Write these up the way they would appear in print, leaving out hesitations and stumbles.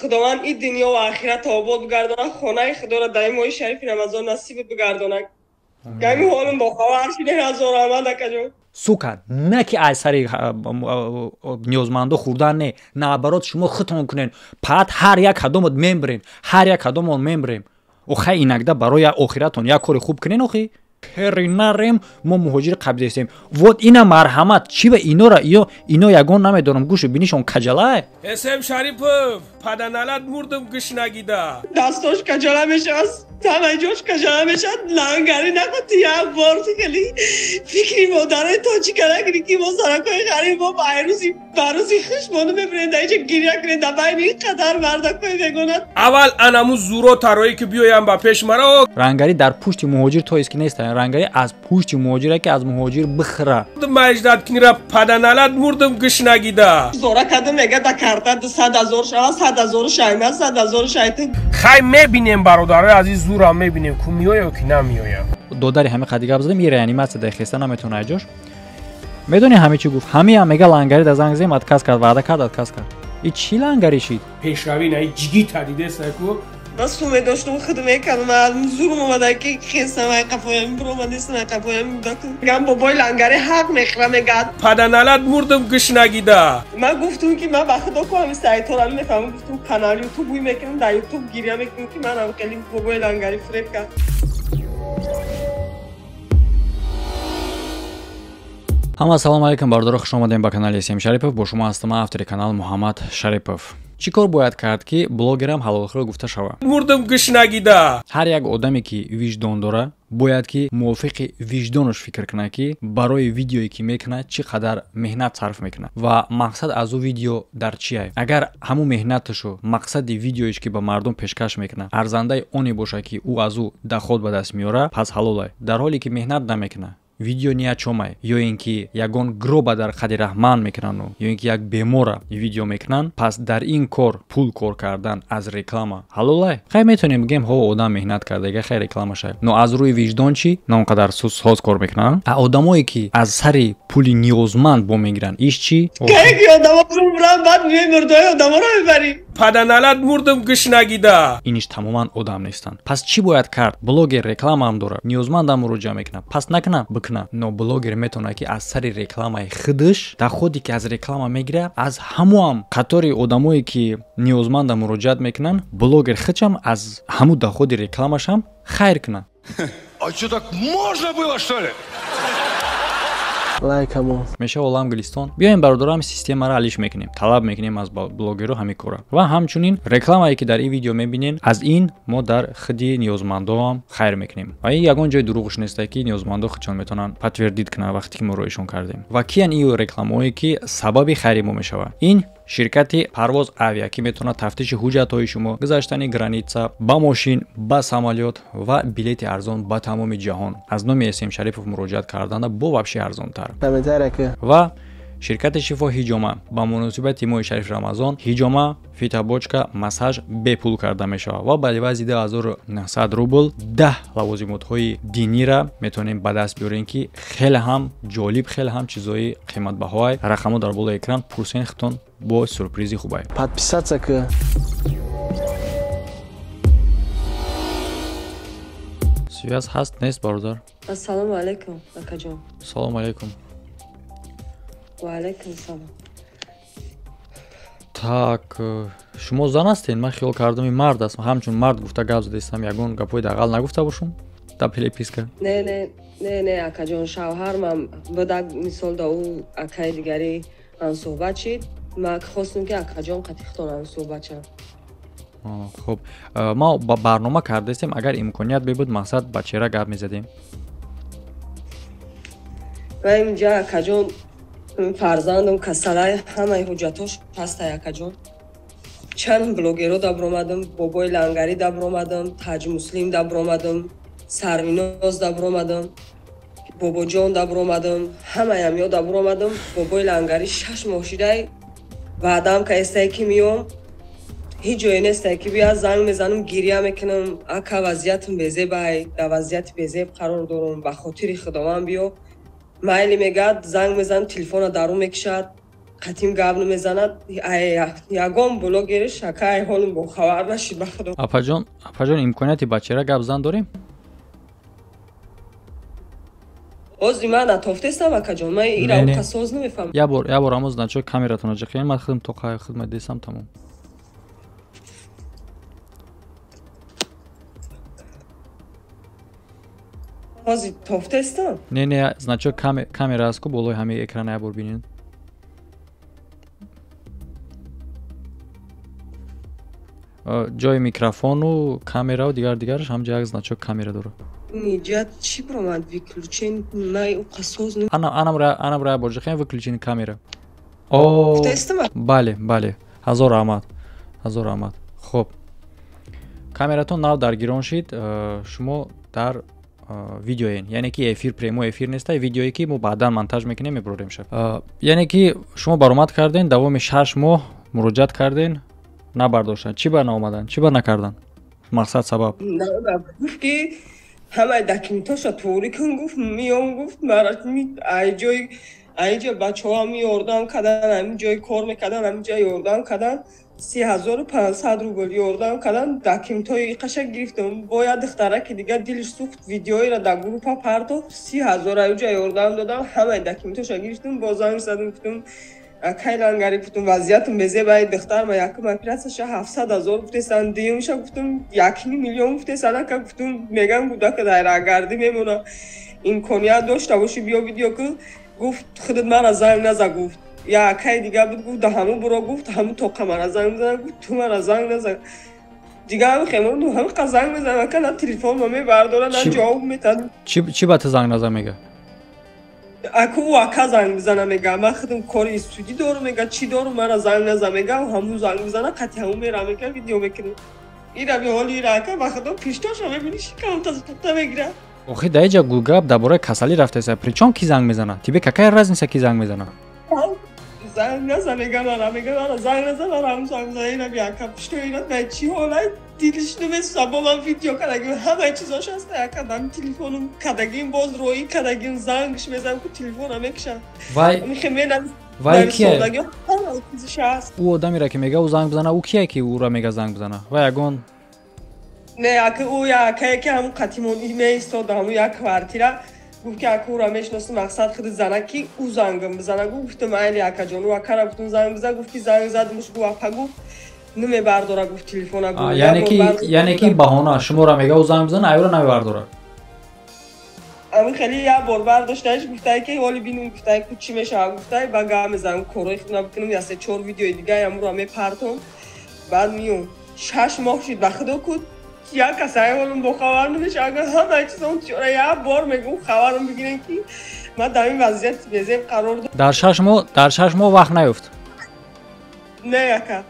Худованд ин дунё ва охират обод бигардонад, хонаи худоро дар ин моҳи шарифи Рамазон насиб бигардонад. Гами ҳолам бохабар шуде, ҳазор раҳмат, акаҷон. Сука, на ки аз сари ниёзмандо хӯрдан, не, наоборот, шумо худтон кунен. Паат ҳар як кадомот мембирен, ҳар як кадомон мембирем. Охай, инагда барои охиратон як кори хуб кунен. Охи, хери нарем, мо муҳоҷири қабидастем. Вот ина марҳамат, чӣ ба инора иё ино ягон намедонам, гӯшу бинишон каҷалай. Эсем Шарипов, паданалат мурдум гушнагида. Дастош каҷала мешавад, ҳамаи ҷош каҷала мешавад. Лангари накун, як бор хеле фикри модарои тоҷика накунӣ, ки мо занакои ғариб, мо байрӯзи барӯзи хуш мону мебирем, дар инҷа гиря кунем дар байни ин қадар мардакои бегона. Аввал анаму зуро тароӣ ки биёям ба пеш маро. Рангари дар пушти муҳоҷир то ист ки нест, рангари аз пушти муҳоҷире ки аз муҳоҷир бихӯра. Маҷдат кинира, паданалат мурдум гушнагида. Зора кардам, мега да карта 100 000 шава, 100 000 шайма, 100 000 шайту. Хай, мебинем, бародарои азиз, зурам мебинем, ку меоя ки намеоям. Додари ҳами қади гап задем, и реаниматсия дар хеста наметавона ҷош. Медони ҳами чӣ гуфт? Ҳамиам мега лангари да занг зем, отказ кард, ваъда кард, отказ кард. И чӣ лангари шид? Пешравӣ на, ҷигита дидеса ку. Ман суме доштум, худ мекардам, зурм омада ки хестам, ай қафоям биромадистам, ай қафоям. Мегам, бобои лангари ҳақ мехӯра, мегад. Паданалат мурдум гушнагида. Ман гуфтум, ки ман ба худо ку ҳами сайтора мефаҳмам. Гуфтум, канал Ютуб буй мекунам, дар Ютуб гиря мекунам, ки манам хеле бобои лангари фиреб кард. Ҳама ассалому алайкум, бародаро, хуш омадем ба канали Сем Шарипов. Бо шумо ҳастам ман, автори канал Муҳаммад Шарипов. Чӣ кор бояд кард, ки блогерам ҳалолхӯр гуфта шавад? Мурдум гушнагида. Ҳар як одаме ки виҷдон дора, бояд ки мувофиқи виҷдонаш фикр кунад, ки барои видеое ки мекунад, чӣ қадар меҳнат сарф мекунад ва мақсад аз ӯ видео дар чие. Агар ҳамун меҳнаташу мақсади видеоеш, ки ба мардум пешкаш мекунад, арзандаи оне бошад, ки ӯ аз ӯ доход ба даст меорад, пас ҳалолай. Дар ҳоле ки меҳнат намекунад, видео ниячомай, ё ин ки ягон гроба дар қади раҳман мекунану, ё ин ки як бемора видео мекунанд, пас дар ин кор пул кор кардан аз реклама ҳалолай. Хай, метавонем бигем, ҳо, одам меҳнат кардага, хай, реклама шай, но аз рӯи виҷдон чӣ на он қадар соз кор мекунанд. А одамое ки аз сари пули ниёзманд бо мегиранд, иш чӣ? Ки одамо бумран, баъд меои мурдаи одаморо мебарӣ. Паданалат мурдум гушнагида. Иниш тамоман одам нестанд. Пас чӣ бояд кард? Блогер рекламаам дорад, ниёзмандам муроҷиа мекунад, пас накунад, бикунад, но блогер метавонад, ки аз сари рекламаи худаш, доходе ки аз реклама мегирад, аз ҳамоам қатори одамое ки ниёзманда муроҷиат мекунанд, блогер худшам аз ҳамун доходи рекламашам хайр кунад. А что, так можно было, что ли? Лайкамо. Мешава олам гулистон. Биёем, бародарам, системаро алиш мекунем, талаб мекунем аз блогеру ҳамин кора. Ва ҳамчунин рекламае ки дар ин видео мебинем, аз ин мо дар худи ниёзмандоам хайр мекунем. Ва ин ягон ҷои дурӯғш несте, ки ниёзмандо худшон метавонанд подтвердить кунанд, вақте ки мо роишон кардем. Ва киян ин рекламаое ки сабаби хайри мо мешавад? Ин ширкати Парвоз Авиа, ки метавонад тафтиши ҳуҷҷатҳои шумо, гузаштани граница ба мошин, ба самолёт ва билети арзон ба тамоми ҷаҳон. Аз номи Эсем Шарипов муроҷиат карданда бо вообще арзонтар. Ва ширкати Шифо Ҳиҷома: ба муносибати моҳи шариф Рамазон ҳиҷома, фитобочка, массаж бепул карда мешавад ва ба ивази 2900 рубл 10 лавозимотҳои динира метавонем ба даст биёрем, ки хеле ҳам ҷолиб, хеле ҳам чизҳои қиматбаҳоай. Рақамҳо дар болои экран, пурсен худтон, бо сюрпризи хубай. Подписаться ка. Связь ҳаст, нест, бародар? Ассалому алайкум, акаҷон. Салому алайкум. Ва алайкум салом. Так, шумо зан ҳастед? Ман хиёл кардам, ин мард аст. Ҳамчун мард гуфта гап задистам, ягон гапҳои дағал нагуфта бошум дар переписка. Не, не, не, не, акаҷон, шавҳармам буда, мисол, да ӯ акаи дигари ҳамсӯҳбат шид. Ман хостум, ки акаҷон қатихтон ҳамсӯҳбат шавам. Хуб, мо ба барнома кардастем, агар имконият мебуд, мақсад, ба чеҳра гап мезадем. Ва инҷа, акаҷон, фарзандам касалай, ҳамаи ҳуҷҷатош ҳастай, акаҷон. Чанд блогеро дабромадам, бобои лангарӣ дабромадам, Таҷмуслим дабромадам, Сарвиноз дабромадам, бобоҷон дабромадам, ҳамаям ё дабромадам. Бобои лангарӣ 6 моҳ шидай ваъдаам каестае, ки миём. Ҳеҷ ҷое нестае, ки бия. Занг мезанам, гиря мекунам: «Ака, вазъиятам безебай, дар вазъияти безеб қарор дорам, ба хотири Худованд биё». Майли мегӯяд. Занг мезанам, телефона дарун мекушад. Қатим гап намезанад. Ягон блогериш ака ай ҳолим бохабар нашид ба худо. Апаҷон, апаҷон, имконияти бачера гап зан дорем? Ози ман натофтестам, акаҷон, ман ира Не, не. уқа соз намефаҳмам. Я бор амо значок камератона ҷиқем, ман худам тоқа хидмат десам, тамом. Ҳози тофтестам. Не, не, значок камера аст ку болои ҳамаи экрана, я бор бинед. Ҷои микрофону камераву дигар дигараш ҳамҷа як значок камера дорад. Ниҷа чӣ биромад, выключен, ман уқа соз Анамра я бор ҷиқем, выключен камера. О, Гуфтаистам? Бале, бале. Ҳазор раҳмат. Ҳазор раҳмат. Хуб. Камератон нав даргирон шид, шумо дар видеоен, яъне ки эфир, прямой эфир нестай, видеое ки мо баъдан монтаж мекунем, мебурорем шаб. Яъне ки шумо баромад карден, давоми 6 моҳ муроҷиат карден, набардоштанд. Чӣ ба наомадан? Чӣ ба накардан? Мақсад, сабаб? Гуфт ки ҳамаи документоша туғри кун, гуфт, миём, гуфт, мара ай ҷои айҷа бачаҳоам ёрдам кардан, ҳамин ҷои кор мекардан, ҳамин ҷа ёрдам кардан, 3500 рубл ёрдам кардан, документҳои қаша гирифтам. Бояд духтараки дига дилиш сӯхт, видеоеро дар группа партофт, 30 000 аюҷа ёрдам додам, ҳамаи документҳоша гирифтам. Боз занг задам, гуфтам, кай лангари, гуфтам, вазъиятам безеб, ай духтарма якум оператсияша 700 000 гуфтесан, дуюмша, гуфтам, 1,5 миллион гуфтесан, ака, гуфтам, мегам, кӯдака дар рагардӣ мемона, имконият дошта бошӣ, биё видео кун. Гуфт, худат мара занг наза, гуфт. Я акаи дига буд, гуфт, да ҳамун буро, гуфт, ҳамун тоқа мара занг мезана, гуфт, ту мара занг наза. Дига ҳами хемон ҳамиқа занг мезанам, ака, на телефонма мебардора, на ҷавоб метад. Чӣ ба ту занг наза мега? Аку ӯ ака занг бизана, мега, ман худам кори судӣ дорум, мега, чӣ дорум, мара занг наза, мега. Ҳамун занг бизана, қати ҳамун мера, мега, видео мекунем. Ира биҳоли ира, ака, ба худо, пиштоша мебини, шикамта пухта мегира. Охи, дар иҷа гап дар бораи касалӣ рафтаеса. Причём ки занг мезана? Тебе какая разница, ки занг мезана? Занг наза, мега, мара, мега, мара занг наза, мара ҳамун занг мезана. Ира би, ака, пишто ира ба чӣ ҳолай дилиш намесӯза, бо ман видео кардагим, ҳамаи чизош ҳаста, ака, дам телефонум кардагим, боз роӣ кардагим, зангш мезанам ку телефона мекушам. Вай вай кие? Ҳамаи чизиш ҳаст. Ӯ одамеро ки мега, ӯ занг бизана, ӯ кие ки ӯро мега занг бизана? Вай ягон Не, ака, ӯ я акае ки ҳамун қатимон меистода, ҳамун як квартира, гуфт ки ака, ӯра мешиносам, мақсад худи зана ки ӯ зангам бизана. Гуфтам, айли, акаҷон, ӯ акара гуфтам, занг биза. Гуфт ки занг задимш, гуфт, апа, гуфт, намебардора, гуфт, телефона. Яъне ки баҳона, шуморо мега, ӯ занг бизана, аюро намебардора. Ами хеле як бор бардоштаиш, гуфтае ки ҳоли бинум, гуфтае, ку чӣ мешавад, гуфтае, ба гап мезанам, корҳои худна бикунам, я се чор видеои дига ямуро мепартом, баъд миём. 6 моҳ шид, ба худо, ку як касае ҳолум бохабар намешавад. Агар ҳамаи чизон чора як бор мегӯм, хабарам бигирем ки ман дар ин вазъияти безеб қарор дорам. Дар 6 моҳ вақт наёфт? Не, ака,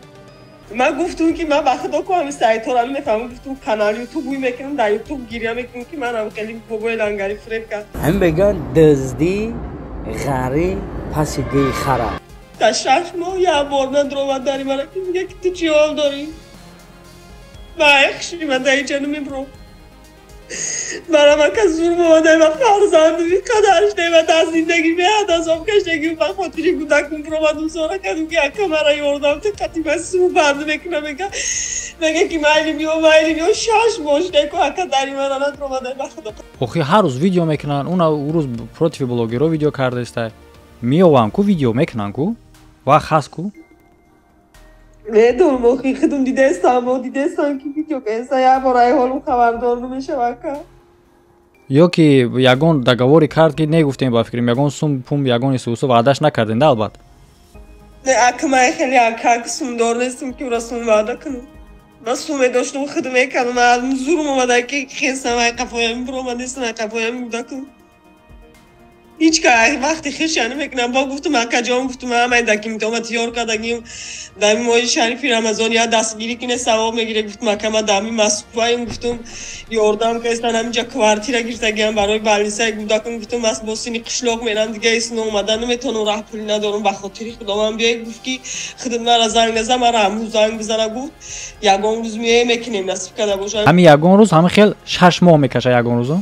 ман гуфтум ки ман ба худо ку ҳами сайтҳоро намефаҳмам, гуфтум, канал ютуб ӯй мекунам, дар ютуб гиря мекунам ки манам хеле бобои лангари фиреб кард. Ҳамин мегӯянд, дуздӣ ғарӣ паси гӯи хара. Дар 6 моҳ як бор надромад дари мара ки мега ки ту чӣ ҳол дорӣ. Ман ман дар инҷа намебурам, барам, ака, зурм омадай, ма фарзандам қадарш не, ма дар зиндагӣ меҳад азоб кашдагӣ, ба хотири кӯдакум буромадум, зора кардум ки ака, мара ёрдам те, қати ман суҳбат мекунам, мега ки майли, биё, майли, биё. 6 моҳ шуда ку, ака, дари мара надромадай, ба худо. Охи, ҳар рӯз видео мекунанд, уна ӯ рӯз против блогеро видео кардаистай, меовам ку, видео мекунанд ку, вақт ҳаст ку. Медонам, охи, худум дидаестам, дидаестам ки видео каеста, як бор ай ҳолум хабардор намешава, ака. Ё ки ягон договоре кард ки негуфтем, ба фикрам, ягон сум пум, ягон исусу ваъдаш накардем да, албатта. Не, ака, ман хеле, ака, сумдор нестам ки ӯра сум ваъда кунам. Ман суме доштам, худ мекардам, ман зурм омада ки хестам, ай қафоями биромадестам, ай қафоями кӯдакам. Ҳеҷ ка вақти хеша намекунам. Бо гуфтам, акаҷон, гуфтам, ҳамаи документома тиёр кардагим, дар моҳи шарифи Рамазон я дастгирӣ кине, савоб мегире. Гуфтам, ака, ман дар ҳамин Москваем, гуфтам, ёрдам кастан, ҳаминҷа квартира гирифтагиам барои больницаи кӯдакам. Гуфтам, ман бо сини қишлоқ мерам, дига эсино омада наметавонам, раҳ пулӣ надорам, ба хотири худованд биёй. Гуфт ки худат мара занг наза, мара ҳамрӯз занг бизана, гуфт, ягон рӯз меоем, мекунем, насиб карда бошад. Ҳамин ягон рӯз ҳамин хел 6 моҳ мекаша, ягон рӯзо?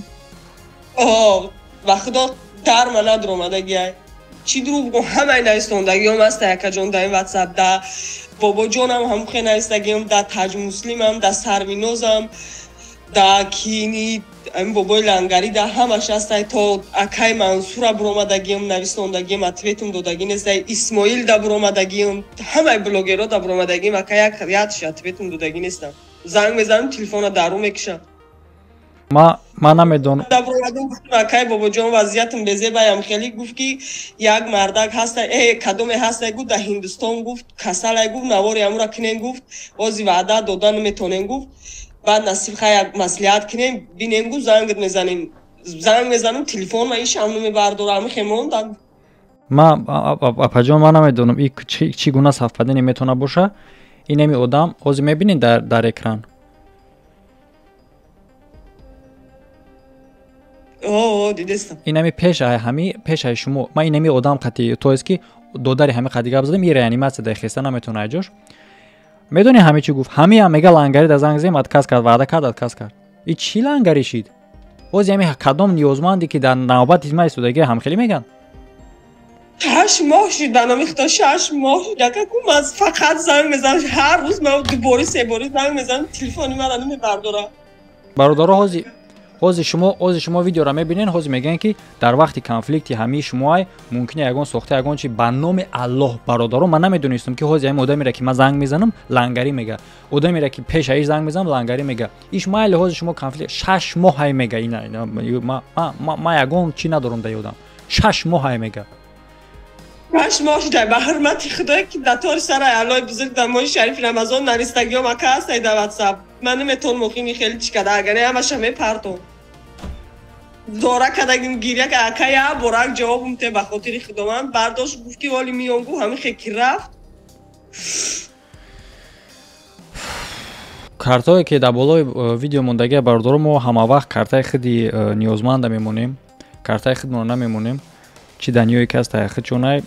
Ба худо, дарма надромадагиай. Чӣ дурӯғ бигӯм, ҳамаи навистондагиём ҳаста якаҷон дар ин ватсап, да бобоҷонам ҳамухе навистагиём, да Таҷмуслимам, да Сарвинозам, да кини ами бобои лангарӣ, да ҳамаш ҳастай. То акай Мансура буромадагиём, навистондагиём, ответум додагӣ нестай. Исмоил да буромадагиём, ҳамаи блогерро да буромадагиём, ака як ятш ответум додагӣ нестам. Занг мезанам, телефона дару мекушам. Ма намедонам. Акай бобоҷон, вазъиятам безебаям хеле. Гуфт ки як мардак ҳаста, кадоме ҳаста, гуфт, дар Ҳиндустон, гуфт, касалай, гуфт, навори амура кунем, гуфт, ози ваъда дода наметонем, гуфт, баъд насиб хай як маслиҳат кунем, бинем, гуфт, зангат мезанем. Занг мезанам, телефон ма ишам намебардора, ами монда. Ма апаҷон, ма намедонам и чӣ гуна совпадение метавона боша. Инами одам ҳозир мебинед дар экран. Инами пешаи ҳами пешаи шумо ма инами одам қати, то есть ки додари ҳами қати гап задем, и реаниматсия дар хеста наметавона айҷош. Медони ҳами чӣ гуфт? Ҳамиам мега лангари да занг зем, отказ кард, ваъда кард, отказ кард. И чӣ лангари шид? Боз ҳами кадом ниёзманде ки дар навбати ма истодаги ҳамхелӣ меган? 6 моҳ шид, ба номи Худо, 6 моҳ шид, ака ку ман фақат занг мезанам, ҳар рӯз ман дубори себорӣ занг мезанам, телефони мара намебардора. Бародаро, ҳозир ҳозир шумо видеоро мебинен, ҳозир мегӯянд ки дар вақти конфликти ҳамии шумоай мумкин ягон сохта, ягон чи. Ба номи Аллоҳ, бародаро, ман намедонистам ки ҳозир ҳамин одамере ки ман занг мезанам, лангарӣ мега, одамере ки пешаиш занг мезанам, лангарӣ мега. Иш майли, ҳозир шумо конфликт 6 моҳ ҳай мега. Ма ягон чӣ надорам дар ёдам, 6 моҳ ҳай мега. 6 моҳ шуда, ба ҳурмати Худое ки дар тори сарай Аллоҳи бузург, дар моҳи шарифи Рамазон навистагиём, ака, ҳастай дар ватсап. Ман наметавонам охини хеле чӣ када, агар не ҳамаша мепартом. Дора кардагим, гиря, ака, як борак ҷавобум те, ба хотири Худованд. Бардошт, гуфт ки оли миём, гуфт, ҳамин хе ки рафт. Картое ки дар болои видео мондагия, бародаро, мо ҳамавақт картаи худи ниёзманда мемонем, картаи худмонро намемонем. Чӣ даниёе ки аст худшонай,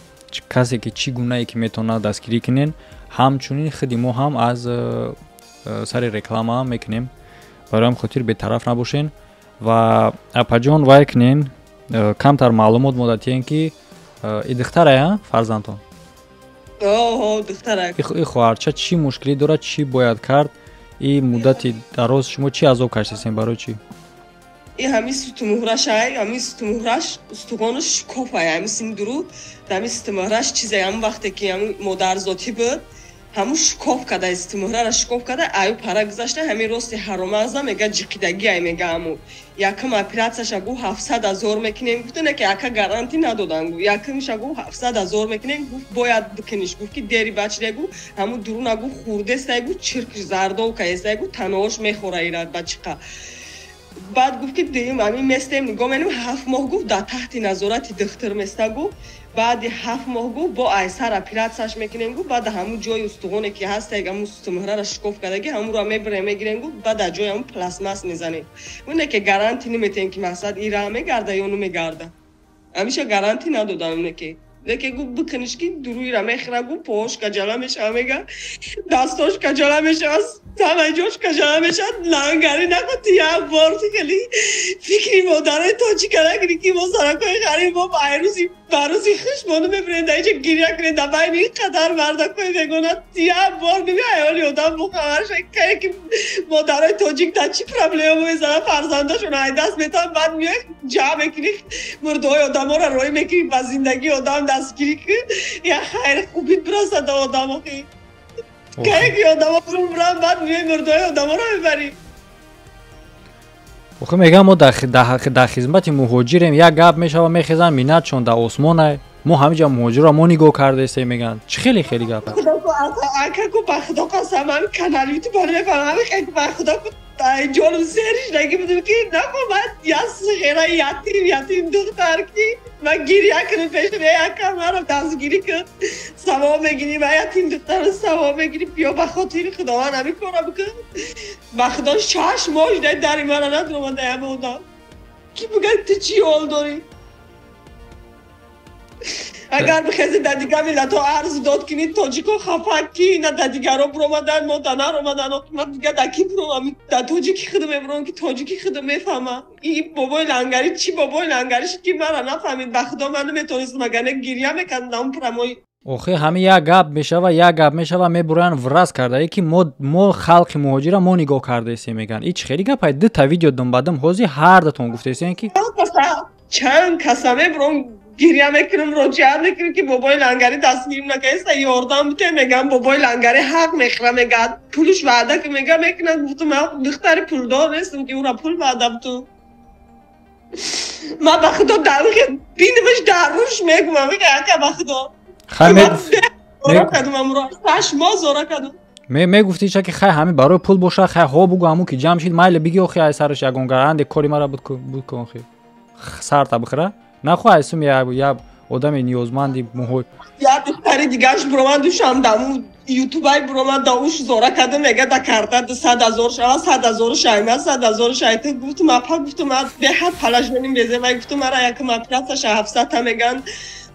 касе ки чӣ гунае ки метавонад дастгирӣ кунен. Ҳамчунин худи мо ҳам аз сари реклама мекунем, барои ҳам хотир бетараф набошен. Ва апаҷон, вай кунен, камтар маълумот мо датиен ки и духтарая фарзандтон, и хоҳарча чӣ мушкилӣ дорад, чӣ бояд кард? И муддати дароз шумо чӣ азоб кашидастем, барои чӣ? И ҳами сутумуҳрашай, ҳами сутумуҳраш, устухонаш шукофай, ҳами сини дуру ҳами сутумуҳраш чизе, ҳамн вақте ки ҳами модарзотӣ буд, ҳамун шукоф када, сутумуҳрара шукоф када, аю пара гузашта, ҳамин рости ҳаромаза мега, ҷиқидагӣ ай мега. Ҳаму якум оператсияша гу 700 000 мекунем, гуфта, не ки ака гарантӣ нададан, гу якумша гу 700 000 мекунем, гуфт, бояд бикуниш, гуфт ки дери бачида, гу ҳамун дуруна гу хурдестай, гу чирк зардовка естай, гу танош мехӯра ира бачиқа. Баъд гуфт ки дуюм ҳамин местем, нигоҳ менем, 7 моҳ, гуфт, дар таҳти назорати духтур места, гуфт, баъди 7 моҳ, гуфт, бо айсар оператсияш мекунем, гуфт, баъд ҳамун ҷои устухоне ки ҳаста, ҳамун сутумуҳрара шикоф кардаги, ҳамунро мебирем, мегирем, гуфт, баъд дар ҷои ҳамун пластмасс мезанем. Уне ки гарантӣ наметем ки мақсад ира мегарда ё намегарда, ҳамеша гарантӣ надодам. Уне ки лекин гуфт, бикуниш ки дуруира мехӯра, гуфт, поҳош каҷала мешава, мега, дастош каҷала мешава, ҳамаи ҷош каҷала мешавад. Лангарӣ накун, ту як бор хеле фикри модарои тоҷика накунӣ ки мо занакои ғариб, мо байрӯзи барӯзи хуш мону мебирем, дар инҷа гиря кунем дар байни ин қадар мардакои бегона. Ту як бор мебиҳай, ҳоли одам бохабар шавӣ, кае ки модарои тоҷик дар чӣ проблема мезанад, фарзандошон ай даст метавон. Баъд меои, ҷамъ мекунӣ, мурдаҳои одаморо роҳӣ мекунӣ, ба зиндагии одам дастгирӣ кун, як хайри хубит бирасад ба одам. Охи кае ки одамо биран, баъд меои, мурдаҳои одаморо мебарӣ. Охи мегам, мо дар хизмати муҳоҷирем, як гап мешава, мехезанд, миннатшон дар осмонай, мо ҳамиҷа муҳоҷирро мо нигоҳ кардаистем, мегӯянд. Чӣ хеле хеле гап. Акаку, ба Худо қасам, ҳами канали ютуба мефаҳмам, ҳами ба Худо ҷонум сериш наги будем ки нахомад я сғера ятим, ятим духтар ки ма гиря кунем пеши ака, маро дастгирӣ кун, савоб мегирӣ, ма ятим духтарро савоб мегирӣ, биё, ба хотири Худованд ҳамин корро бикун. Ба Худо, 6 моҳ шуда, дари мара надуромада ҳама одам ки бигӯяд, ту чӣ ҳол дорӣ. Агар бихези дар дигар миллатҳо арз дод кунӣ, тоҷико хафа ки на дар дигарро биромадан, мо да наромадан. Ман дига дар ки биром? Дар тоҷики худам мебиром, ки тоҷики худам мефаҳма. И бобои лангарӣ чӣ бобои лангарӣ шуд, ки мара нафаҳмид? Ба худо, ман наметонистам, агар не гирья мекардам дар он прямой. Охи, ҳами як гап мешава, як гап мешава, мебуроянд враз кардае, ки мо халқи муҳоҷира мо нигоҳ кардаесем, мегӯянд. И чӣ хеле гапай? Дута видео думбадум ҳозир ҳардатон гуфтаесем, ки чанд каса мебуром, гирья мекунам, роҷиат мекунам, ки бобои лангарӣ дастгирим накаеста, ёрдам бите. Мегам, бобои лангарӣ ҳақ мехӯра, мегӯяд, пулш ваъда ки мега мекунад. Гуфтам, ман духтари пулдор нестам, ки ӯра пул ваъда буту. Ман ба худо бинамаш дар рӯш мегумам, ака, ба худо. 6 моҳ зора кардам. Мегуфти ча, ки хай, ҳами барои пул боша, хай, ҳо, бугу, ҳамун ки ҷамъ шид, майли, биги, охи, ай сараш ягон гаранде кори мара буд кун, охи, сарта бихӯра нахо, ай суми як одами ниёзманди муҳоҷ. Як духтари дигарш биромад, душам даму ютубай биромад, да уш зора карда, мега, да карта 200 000 шава, 100 000 шайма, 100 000 шайта. Гуфтум, апа, гуфтум, беҳад положение безевай. Гуфтум, мара якум операцияша 700-та меган,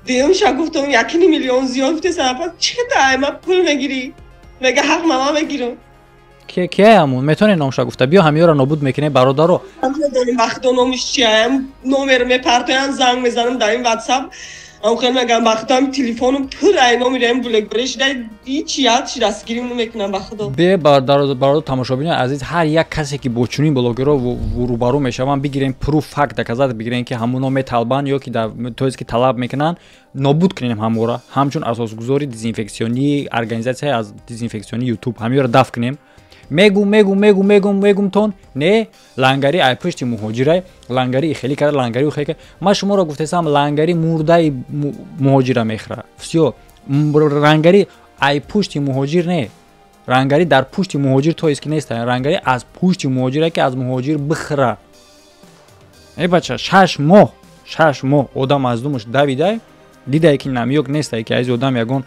дуюмша, гуфтум, 1,5 миллион зиёд. Гуфтесам, апа, чӣ дай ма пул мегирӣ? Мега, ҳақ мама мегирам. Кияй ҳамун? Метавонед номша гуфта? Биё, ҳамиёро нобуд мекунем, бародаро. Вақто номиш чияям, номер мепартоян, занг мезанам дар ин ватсап, ам хел мегам, ба худо, ами телефону пур ай номерам блогере шуда, ҳеч якш дастгирим намекунам, ба худо. Бе, бародар, тамошобинони азиз, ҳар як касе ки бо чунин блогерро рӯбарӯ мешаванд, бигирем, пруф, факт, доказать бигирем, ки ҳамуно металбанд ё ки то есть ки талаб мекунанд, нобуд кунем ҳамора, ҳамчун асосгузори дезинфексионии организатсияи аз дезинфексионии ютуб ҳамиёро дафт кунем. Мегум, мегум, мегум, мегум, мегумтон, не, лангари ай пушти муҳоҷирай, лангари хеле карда, лангари хеле карда. Ман шуморо гуфтесам, лангари мурдаи муҳоҷира мехӯра. Всё, лангари ай пушти муҳоҷир не, лангари дар пушти муҳоҷир, то есть ки нест, лангари аз пушти муҳоҷира, ки аз муҳоҷир бихӯра. Э бача, 6 моҳ, 6 моҳ одам аз думаш давидай, дидае, ки намёк нестай, ки аз одам ягон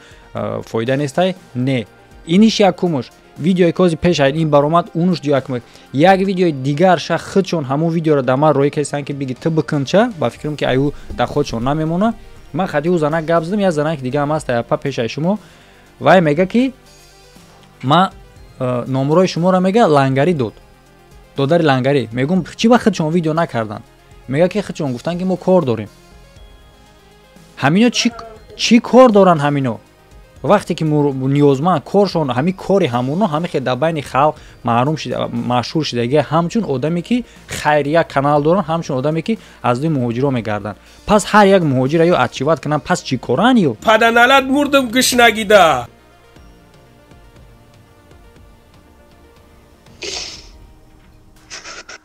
фоида нестай. Не, иниш якумуш видеое, ки ҳозир пеш ин баромад, унуш якум. Як видеои дигар ша худшон ҳамун видеоро дар ман роӣ карданд, ки биги ту бикунча. Ба фикрам, ки аю дар худшон намемона. Ман хати ӯ занак гап задам, як занаки дига ҳам аст апа пешаи шумо. Вай мега, ки ман номрои шуморо, мега, лангарӣ дод, додари лангарӣ. Мегум, чӣ ба худшон видео накарданд? Мега, ки худшон гуфтанд, ки мо кор дорем. Ҳамино чӣ кор доранд? Ҳамино вақте ки ниёзманд коршон, ҳами кори ҳамуно, ҳами хел дар байни халқ маъруф, машҳур шудагия, ҳамчун одаме, ки хайрия канал доранд, ҳамчун одаме, ки аз дӯи муҳоҷиро мегарданд. Пас ҳар як муҳоҷира ё отчитать кунанд, пас чӣ коранд ё? Паданалат мурдум гушнагида.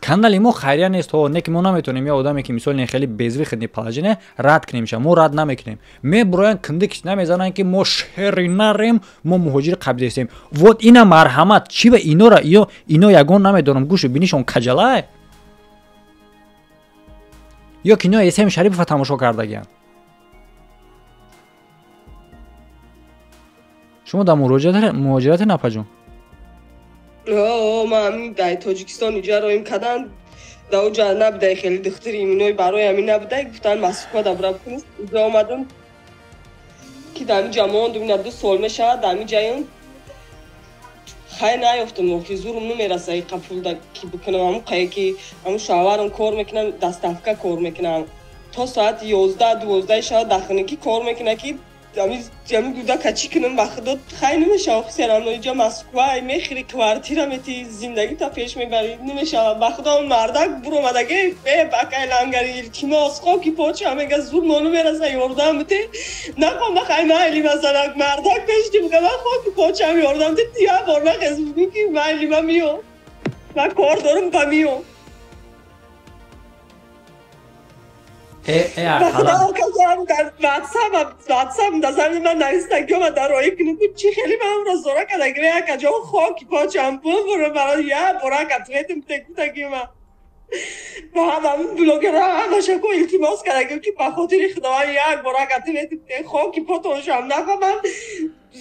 Канали мо хайрия нест, ҳо, не ки мо наметавонем я одаме, ки мисол хеле безвыходный положение, рад кунем ша. Мо рад намекунем. Мебуроянд, киндикш намезананд, ки мо шери нарем, мо муҳоҷири қабилаистем. Вот ина марҳамат. Чӣ ба инора ё ино ягон намедонам, гӯшу бинишон каҷалай, ё ки ино Эсем Шарипова тамошо кардагиянд? Шумо дар муҳоҷирате, напаҷон? Ман дар Тоҷикистон иҷа роим кардам, дар оҷа набудай, хеле духтури иминои барои ҳамин набудай. Гуфтан, Москва да бира бикунӣ. Иҷа омадам, ки дар ҳамин ҷа мондум, ина 2 сол мешавад дар ҳамин ҷаем. Хай, наёфтум, охи, зурум намераса иқа пулда ки бикунам. Ҳамун қае ки ҳамун шавҳарам кор мекунам, доставка кор мекунам, то соати 11, 12 шава дар хонагӣ кор мекунад, ки ҳамин гудака чӣ кунам, ба худо, хай, намешава. Хусерам, иҷа Москва мехӯри, квартира мети, зиндагита пеш мебарӣ, намешава, ба худо. Мардак буромадаги, э бакай лангари, илтимос, хоки поча, мега, зур мо намераса, ёрдам бите. Нахом, хай, майли, масалан, мардак пешти мега, ман хоки почам, ёрдам бите. Я бор нахез, ки майли, ман миём, ман кор дорам, ба миём. Ватсап дасами ман нависта, ки омад дар роҳӣ кунем. Чӣ хеле манро зора карда, якаҷо хоки почам, бубуро барои я бора катветим текутаги. Ма ба ҳама блогерҳо, ҳамаша ко илтимос карда, ки ба хотири худованд як бора катветим, хоки потоншам. Нахо, ман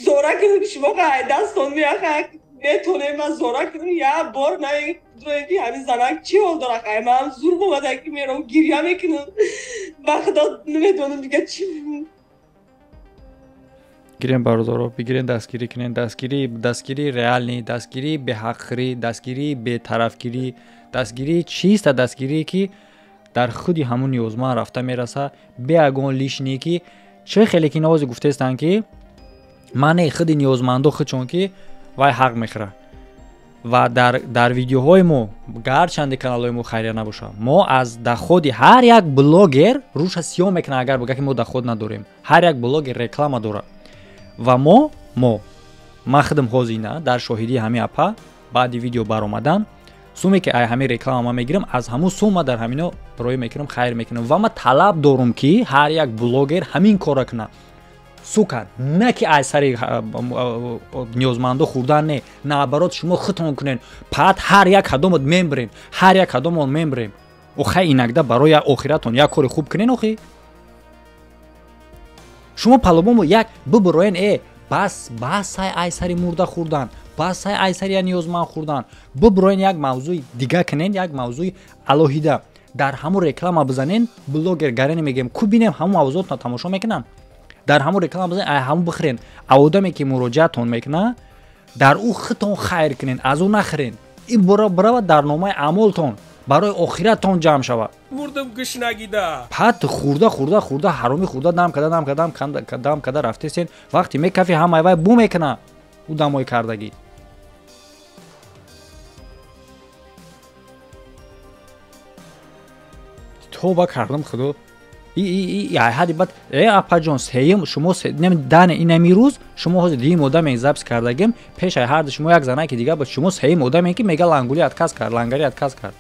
зора кунем, шумо дастон меяха метонем, ман зора кунем як бор на ки ҳамин занак чӣ ҳол дора. Хай, ман зур омада, ки мерам, гирья мекунам, ба худо, намедонам дига чӣ. Гирем бародаро, бигирен дастгирӣ кунен, дастгирӣ, дастгирии реалӣ, дастгирии беҳақхӯрӣ, дастгирии бетарафгирӣ, дастгирии чиста, дастгирие ки дар худи ҳамун ниёзманд рафта мераса, бе ягон лишний ки чӣ хеле ки навози гуфтаестанд ки мане худи ниёзмандо худшон ки вай ҳақ мехӯрад. Ва дар видеоҳои мо, гарчанде каналҳои мо хайрия набошад, мо аз доходи ҳар як блогер рӯша сиёҳ мекунад, агар бигӯяд ки мо доход надорем. Ҳар як блогер реклама дорад. Ва мо ман худам ҳозир дар шоҳидии ҳамин апа баъди видео баромадан, суме ки ай ҳамин реклама ман мегирам, аз ҳамун сумма дар ҳамино роӣ мекунам, хайр мекунам. Ва ман талаб дорум ки ҳар як блогер ҳамин корро кунад. Сука, на ки ай сари ниёзмандо хӯрдан не, наоборот шумо худтон кунен. Паат ҳар як кадомот мембирен, ҳар як кадомон мембирем. Охай инакда барои охиратон як кори хуб кунен охи. Шумо палобомо як бибироен, бас бас ай сари мурда хӯрдан, бас ай сари ниёзманд хӯрдан. Бибироен як мавзӯи дига кунен, як мавзӯи алоҳида. Дар ҳамун реклама бизанен, блогер гарене мегем, ку бинем ҳамун мавзӯотро тамошо мекунанд. Дар ҳамун реклама бизанен, ай ҳамун бихӯрен. Одаме ки муроҷиатон мекунад, дар ӯ худтон хайр кунен, аз ӯ нахӯрен. Ин биравад дар номаи аъмолтон, барои охиратон ҷамъ шавад. Мурдам гушнагида. Пат хӯрда хӯрда хӯрда ҳаромӣ хӯрда дам када дам када дам када рафтесен, вақте мекафи ҳамаи вай бу мекунад ӯ дамои кардагӣ. Тоба кардам худо. Ҳади баъд апаҷон сеюм шумо дане инами рӯз шумо ҳозир дуюм одаме запис кардагим, пеш ай ҳарду шумо як занаки дига буд, шумо сеюм одаме ки мега лангули отказ кард, лангари отказ кард.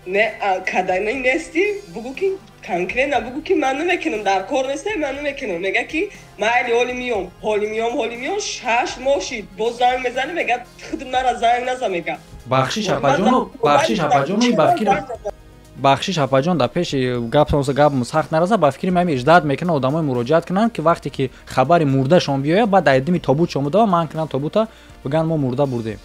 Не, кадани нести, бугу ки конкретно бугу ки ман намекунам, дар кор нестам, ман намекунам. Мега ки майли ҳоли миём, ҳоли миём, ҳоли миём, 6 моҳ шид, боз занг мезани, мега худам нара занг наза мега. Бахшиш апаҷону, бахшиш апаҷону, ба фикри бахшиш апаҷон дар пеши гап гап сахт нараса, ба фикри ман иждат мекунад одамои муроҷиат кунанд ки вақте ки хабари мурдашон биёяд, баъд дар дими тобутшон буда ман кунам тобута, бигӯянд мо мурда бурдем.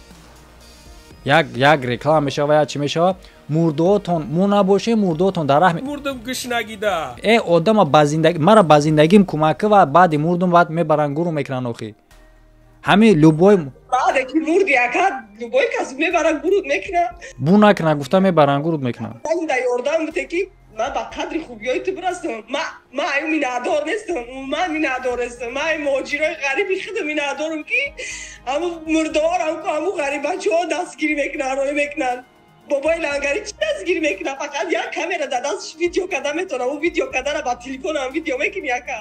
Як реклама мешава, як чӣ мешава, мурдоотон мо набошем, мурдоотон дар раҳми мурдам гушнагида. Одама ба зиндагӣ, мара ба зиндагим кӯмак ва баъди мурдум баъд мебаранд гуру мекунанд охи. Ҳамин любой баъде ки мурди ака любой кас мебаранд гурут мекунад. Бу накунад гуфта мебаранд гурут мекунанд. Да ёрдам бите ки ман ба қадри хубиёи ту бирасам. Ман аю миннатдор нестам, ман миннатдор нестам. Ман муҳоҷирои ғариби худам миннатдорам ки ҳамун мурдаҳоро ҳамун ғарибачаҳо дастгирӣ мекунанд, роӣ мекунанд. Бобои лангарӣ чӣ дастгирӣ мекунад? Фақат як камера дар дасташ видео карда метавонад. Ӯ видео кардара ба телефонам видео мекунӣ ака.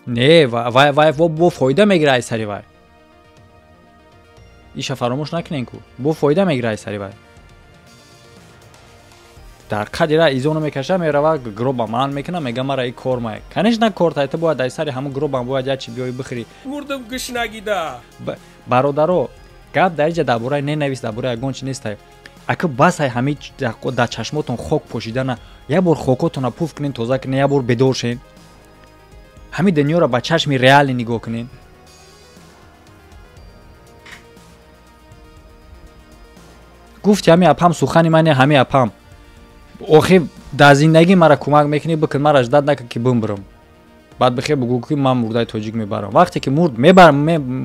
Не, вай вай бо фоида мегирад ай сари вай. Иша фаромӯш накунен ку. Бо фоида мегирад ай сари вай. Дар қадира изоно мекаша, мерава гроба ман мекунам, мега мара и кор май. Конечно кор тай, ту бояд ай сари ҳамун гробам бояд як чи биёй бихӯрӣ. Мурдам гушнагида. Бародаро, гап дар инҷа дар бораи ненавис, дар бораи ягон чи нестай. Ака бас ай ҳамин дар чашмотон хок пошидана, як бор хокотонро пуф кунен, тоза кунен, як бор бедор шен. Ҳамин дунёро ба чашми реалӣ нигоҳ кунен. Гуфти ҳамин апам сухани ман, ҳамин апам. Охи дар зиндагӣ мара кӯмак мекунӣ, бикун, мара ждат накун ки бимбирам. Баъд бихе бугӯ ки ман мурдаи тоҷик мебарам. Вақте ки мурд мебарам,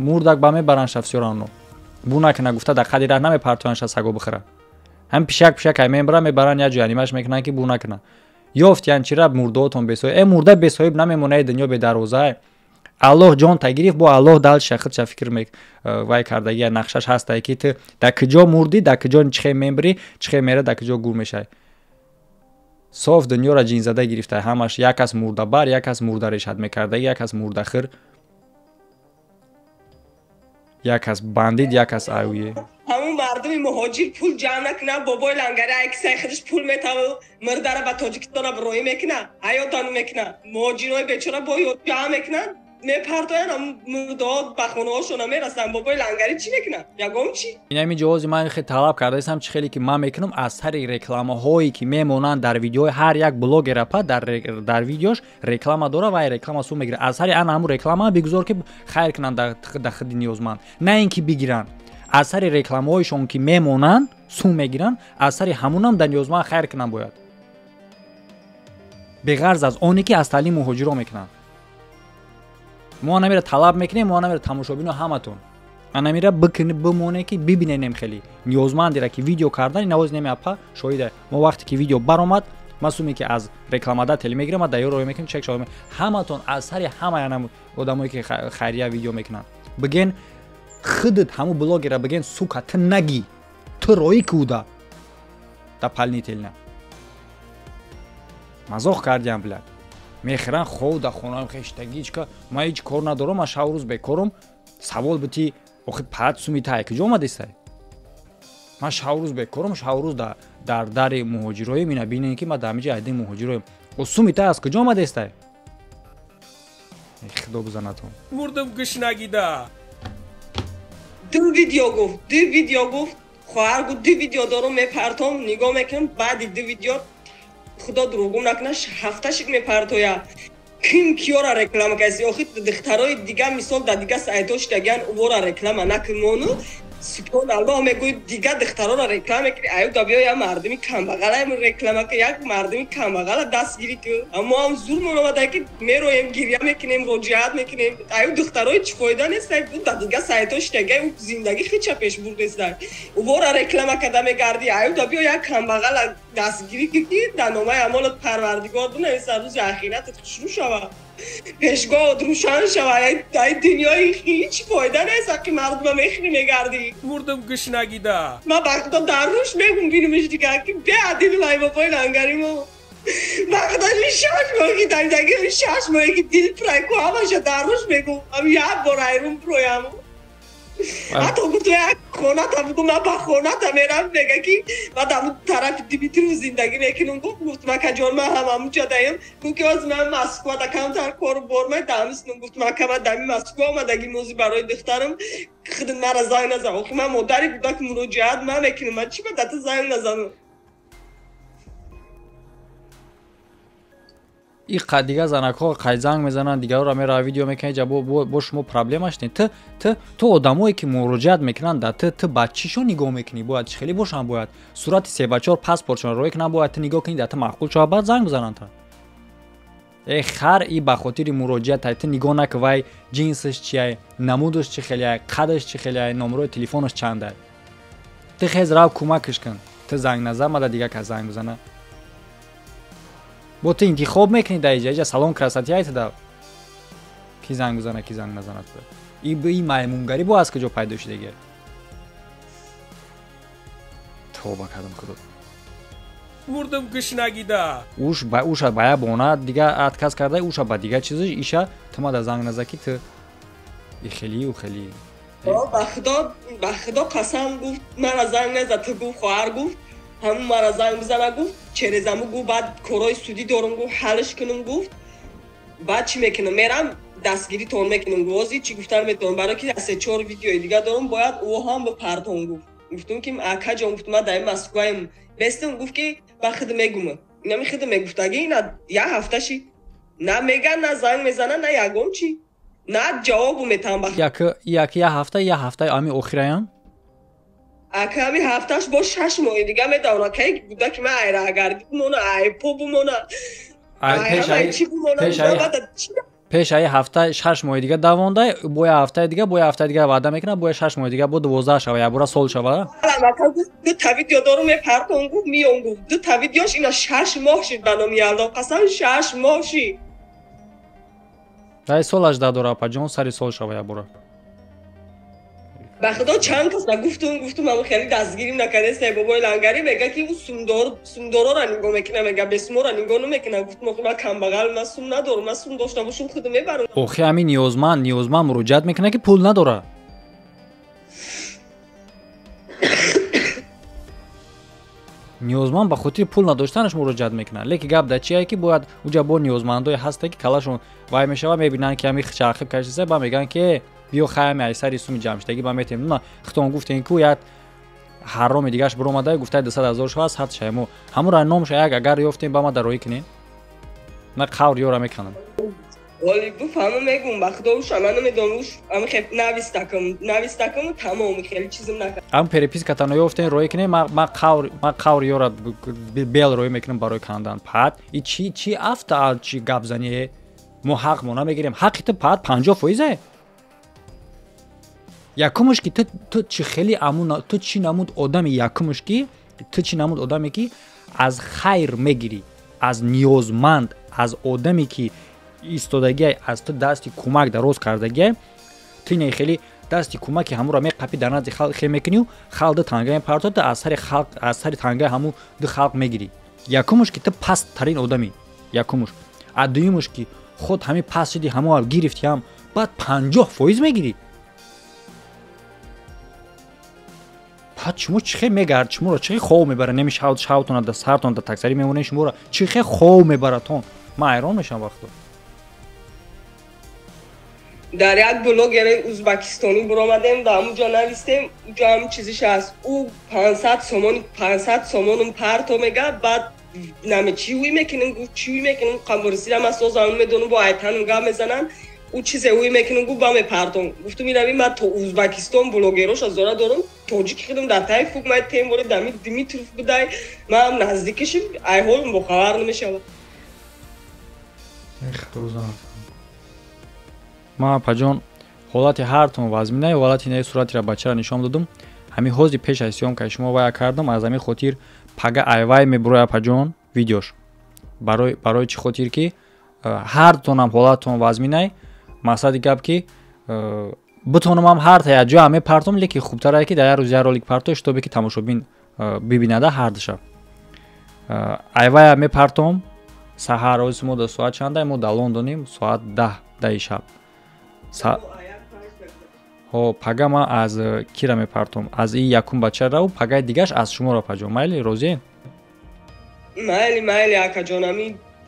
мурдак ба мебаранд ша всё равно. Бу накуна гуфта дар қадри раҳ намепартоянд ша саго бихӯра. Ҳам пишак пишак ай мебаранд, мебаранд як ҷой анимаш мекунанд ки бу накуна. Ёфтиян чира мурдаотон бесоҳиб. Мурда бесоҳиб намемонад, дунё бедарвоза. Аллоҳ ҷон та гирифт, бо Аллоҳ далша худша фикр вай кардагия нақшаш ҳастай ки ту дар куҷо мурдӣ, дар куҷо чихе мембирӣ, чихе мера, дар куҷо гур мешавӣ. Соф дунёро ҷинзада гирифта, ҳамаш як кас мурдабар, як кас мурда решат мекардаги, як кас мурдахӯр, як кас бандит, як кас аюе. Ҳамун мардуми муҳоҷир пул ҷамъ накунад, бобои лангари ай кисаи худаш пул метаву мурдара ба Тоҷикистона роӣ мекунад, ҳаётану мекунад. Муҳоҷирои бечора бо ҷамъ мекунанд, мепартоянд, мурдаҳо ба хонаҳошона мерасанд. Бобои лангарӣ чӣ мекунад? Ягон чӣ? Инами ҷавози ман хеле талаб кардаистам, чӣ хеле ки ман мекунам аз сари рекламаҳое ки мемонанд дар видеои ҳар як блогер апа дар видеош реклама дора ва реклама сум мегирад. Аз сари ана ҳамун реклама бигузор ки хайр кунанд дар худи ниёзманд, на ин ки бигиранд. Аз сари рекламаҳоишон ки мемонанд сум мегиранд, аз сари ҳамунам дар ниёзманд хайр кунанд бояд. Беғарз аз оне ки аз таълим муҳоҷиро мекунанд. Мо анамира талаб мекунем, мо анамира тамошобино ҳаматон. Анамира бикини бимоне ки бибиненем хеле. Ниёзмандера ки видео кардани навоз неми апа шоҳида. Мо вақте ки видео баромад, ман суме ки аз рекламодател мегирам, ман даёр рой мекунам, чек шава. Ҳаматон аз сари ҳама анам одамое ки хайрия видео мекунанд. Биген худат ҳаму блогера биген сука ту нагӣ. Ту роӣ куда. Да палнителна. Мазоқ кардиам блядь. Мехӯран хов да хонаам хештагичка. Ман ҳеҷ кор надорам, ман шабу рӯз бекорам. Савол бити охи паат суми тай куҷо омадистай? Ман шабу рӯз бекорам, шабу рӯз дар дари муҳоҷироем, ина бинем ки ман дар ҳамиҷа айди муҳоҷироем. О суми тай аз куҷо омадистай? Худо бизанатон. Мурдам гушнагида. Ду видео гуфт, ду видео гуфт. Хоҳар гуфт ду видео дорам мепартом, нигоҳ мекунам, баъди ду видео худо дурӯғум накунад, ҳафташик мепартоя. Ким киёра реклама каси? Охи духтарои дига мисол дар дига сайтҳо шидагиян, увора реклама накунмону. Субҳон Аллоҳ мегӯй дига духтарора реклама мекунӣ, аю да биё як мардуми камбағала реклама ки як мардуми камбағала дастгирӣ ку. Мо ҳам зурмон омада ки мероем, гиря мекунем, роҷиат мекунем. Аю духтарои чӣ фоида нест, дар дига сайтҳо шидагия, ӯ зиндагӣ хича пеш бурдеста. Увора реклама карда мегардӣ, аю да биё як камбағала дастгирӣ ку ки дар номаи амолат Парвардигор бинависад, рӯзи ахиратат хушрӯ шавад. Пешгоҳот рӯшан шавад. Ай дунёи ҳеҷ фоида нест, ҳаққи мардума мехӯрӣ мегардӣ. Мурдам гушнагида. Ман ба худо дар рӯш мегум бинумиш дига ки беадил вай бобои лангари мо. Ба худо 6 моҳ ки дамидаги 6 моҳе ки дил пурай ку ҳамаша дар рӯш мегум. Ам як бор айрун пуроям. Ҳатто гуфт як хоната бугу, ман ба хоната мерам, мега ки ман дар тарафи Димитров зиндагӣ мекунам. Гуфт макаҷон ман ҳам ҳамунҷа даем. Гуфт ки ҳозир ман Москва да камтар кору бор ман дамиснум. Гуфт мака ман дами Москва омадагӣ мози барои духтарам худат мара занг назан. Охи ман модари кӯдак муроҷиат ман мекунам, ман чӣ ба дата занг назанам? И дига занакҳо қай занг мезананд, дигарро мера видео мекунанд, ҷа бо шумо проблема шудед. Ту одамое ки муроҷиат мекунанд, да ту ба чишо нигоҳ мекунӣ? Бояд чӣ хеле бошанд, бояд сурати 3-4 паспортшон роӣ кунанд, бояд ту нигоҳ кунӣ, да ту маъқул шава, баъд занг бизананд та. Э хар и ба хотири муроҷиат ту нигоҳ накун, вай ҷинсаш чия, намудаш чӣ хеле, қадаш чӣ хеле, номерои телефонаш чанда. Ту хез рав кӯмакаш кун. Ту занг назан, мада дига кас занг бизана. Бо ту интихоб мекунӣ дар иҷа, иҷа салон красоти ай туда. Ки занг бизана, ки занг назанад туда. И маймунгарӣ бо аз куҷо пайдо шудагӣ? Тавба кардам худо. Мурдам гушнагида. Уш ба уша ба я бона дига отказ карда, уша ба дига чизиш, иша ту мада занг наза ки ту и хели у хели. Ба худо, ба худо қасам гуфт, мара занг наза, ту гуфт, хоҳар гуфт. Ҳамун мара занг бизана гуфт, через аму гуфт, баъд корҳои судӣ дорум гуфт, ҳалш кунум гуфт. Баъд чӣ мекунам? Мерам дастгиритон мекунам гуфт. Ҳозир чӣ гуфтан метавонам? Барои ки 3-4 видеои дига дорум, бояд ӯ ҳам бипартон гуфт. Гуфтум ки акаҷон, гуфт ман дар Москваем. Бестам гуфт ки ба худ мегумам. Инами худ мегуфтагӣ ина як ҳафта шид. На меган, на занг мезана, на ягон чӣ. На ҷавобу метавам ба як як ҳафта, як ҳафтаи ами охираям. Аками ҳафташ бо 6 моҳи дига медавра, кай буда ки ман айрагарди бумона, айпо бумона. Пеш ай ҳафта 6 моҳи дига давонда, бо як ҳафтаи дига, бо як ҳафтаи дига ваъда мекунад, бо 6 моҳи дига, бо 12 шава, як бора сол шава. Ду та видео дорум мепартон гуфт, миён гуфт. Ду та видеош ина 6 моҳ шид ба номи Аллоҳ қасам 6 моҳ шид. Дай сол 18 дора, апаҷон, сари сол шава як бора. Ба худо чанд кас гуфтум, ам хеле дастгирим накардест, бобои лангарӣ мега ки ӯ сумдорора нигоҳ мекунад, мега бесумора нигоҳ намекунад. Гуфтум охи ман камбағал, ман сум надорам, ман сум дошта бошум худ мебарам. Охи ҳамин ниёзманд муроҷиат мекунад ки пул надорад. Ниёзманд ба хотири пул надоштанаш муроҷиат мекунад. Лекин гап дар чие ки бояд уҷа бо ниёзмандое ҳаста ки калашон вай мешава, мебинанд ки ҳамин чархиб кашида, ба мегӯянд ки биё хайами айсари суми ҷамъшудагӣ ба метем. На хитон гуфтем ку як ҳароми дигаш биромада, гуфтаи 200 000 шава, 100 шаймо. Ҳамура номша як агар ёфтем ба ма дароӣ кунем. На қавр ёра мекунам. Вале бифаҳмам мегум ба худо уша ман намедонам уш ами хел навистакам тамом хеле чизм накард. Ам переписката наёфтен рӯй кине ма қавр ёра бел рӯй мекунам барои кандан. Пад и чи афта чи гап зание? Мо ҳақ мо намегирем. Ҳақи ту пад 50%. Якумуш ки ту чи хеле амун ту чи намуд одами якумуш ки ту чи намуд одаме ки аз хайр мегирӣ, аз ниёзманд, аз одаме ки истодагиай, аз ту дасти кӯмак дароз кардагиай, ту ине хеле дасти кӯмаки ҳамуро меқапӣ дар назди халқ хел мекунию халқ ду танга мепартода аз сари халқ аз сари тангаи ҳаму ду халқ мегирӣ. Якумуш ки ту пасттарин одамӣ, якумуш. А дуюмуш ки худ ҳами паст шиди ҳамуро гирифти ҳам баъд 50% мегирӣ. Пад шумо чӣ хел мегард, шуморо чӣ хел хов мебарад, неми шавтона да сартона да таксари мемонед, шуморо чӣ хел хов мебаратон? Ман ҳайрон мешавам вақто. Дар як блогери узбекистонӣ буромадем ва ҳамунҷо навистем, уҷо ҳам чизиш ҳаст. Ӯ 500 сомон 500 сомонум парто мега, баъд наме чӣ ӯй мекунем, гуфт чӣ ӯй мекунем, қамборисира ман созам медонам, бо айтанум гап мезананд. Ӯ чизе ӯй мекунем, гуфт ба мепартом. Гуфтум ирави ман то Узбекистон блогероша зора дорам, тоҷики худам дар таи фук ман тем боре дами Димитров будай, ман наздикишим, ай ҳолам бохабар намешавад. Ман апаҷон ҳолати ҳартон вазминае, ҳолати инаи суратира бачара нишон додум. Ҳамин ҳози пеш аз съёмкаи шумо вая кардам, аз ҳамин хотир пага айвай мебурои апаҷон видеош. Барои чӣ хотир ки ҳартонам ҳолатон вазминай, мақсади гап ки битонам ҳар та як ҷоя мепартом, лекин хубтарае ки дар як рӯз як ролик парто, шитобе ки тамошобин бибинада ҳардуша. Айвая мепартом саҳар, ҳози мо дар соат чанда? Мо дар Лондонем, соат 10 шаб. Ҳо, пага ман аз кира мепартом? Аз ин якум бачараву пагаи дигаш аз шуморо апаҷон. Майли, розиен? Майли, майли акаҷон,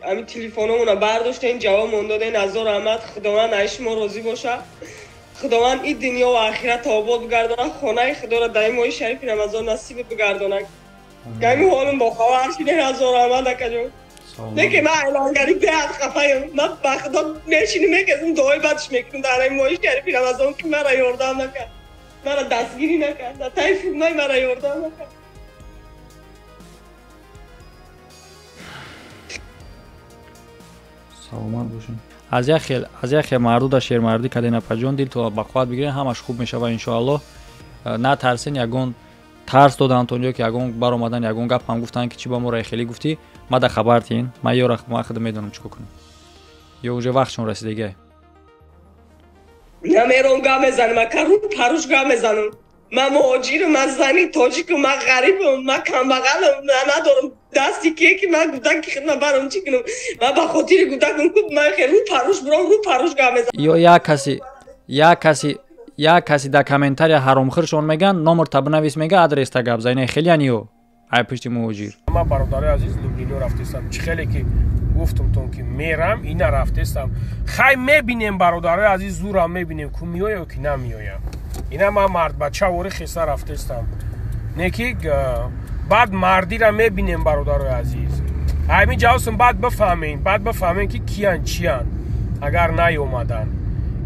ами телефономона бардоштен, ҷавобмон доден, азор раҳмат, Худованд аз шумо розӣ боша. Худованд ин дунё ва ахират обод бигардонад, хонаи худоро дар ин моҳи шарифи Рамазон насиб бигардонад. Гами ҳолам бохабар шуден, азор раҳмат акаҷон. Неки ман айлангари беҳад хафаям. Ман ба худо мешинам, меказам, дуои бадш мекунам дар ин моҳи шарифи Рамазон ки мара ёрдам накард, мара дастгирӣ накард, дар таи фурмай мара ёрдам накард. Саломат бошед. Аз як хел марду да шермардӣ карден апаҷон, дилтон ба қувват бигирен, ҳамаш хуб мешавад иншоаллоҳ. Натарсен, ягон тарс доданд то онҷо ки ягон баромадан, ягон гап ҳам гуфтанд ки чӣ ба моро хеле гуфтӣ, ма да хабар тиҳин, ман ёра ман худам медонам чӣ кор кунам. Ё уже вақтшон расидагиай. Намером гап мезанам, ака рӯ паруш гап мезанам. Ман муҳоҷирам, ман зани тоҷикам, ман ғарибам, ман камбағалам, ман надорам дасти кие ки ман гудак ки хидмат барам чӣ кунам. Ман ба хотири гудакам ку ман хел рӯ паруш бурам, рӯ паруш гап мезанам. Ё як каси дар комментария ҳаромхӯршон меган, номерта бинавис мега, адреста гап зан, ина хеле ё ай пушти муҳоҷир. Ман бародарои азиз Лублино рафтестам. Чӣ хеле ки гуфтумтон ки мерам, ина рафтестам. Хай мебинем бародарои азиз, зурам мебинем ку меоя ки намеоя. Ина ман мардбача вори хеса рафтестам. Не ки баъд мардира мебинем бародарои азиз. Ҳамин ҷавсм баъд бифаҳмем ки киян чиян агар наёмадан.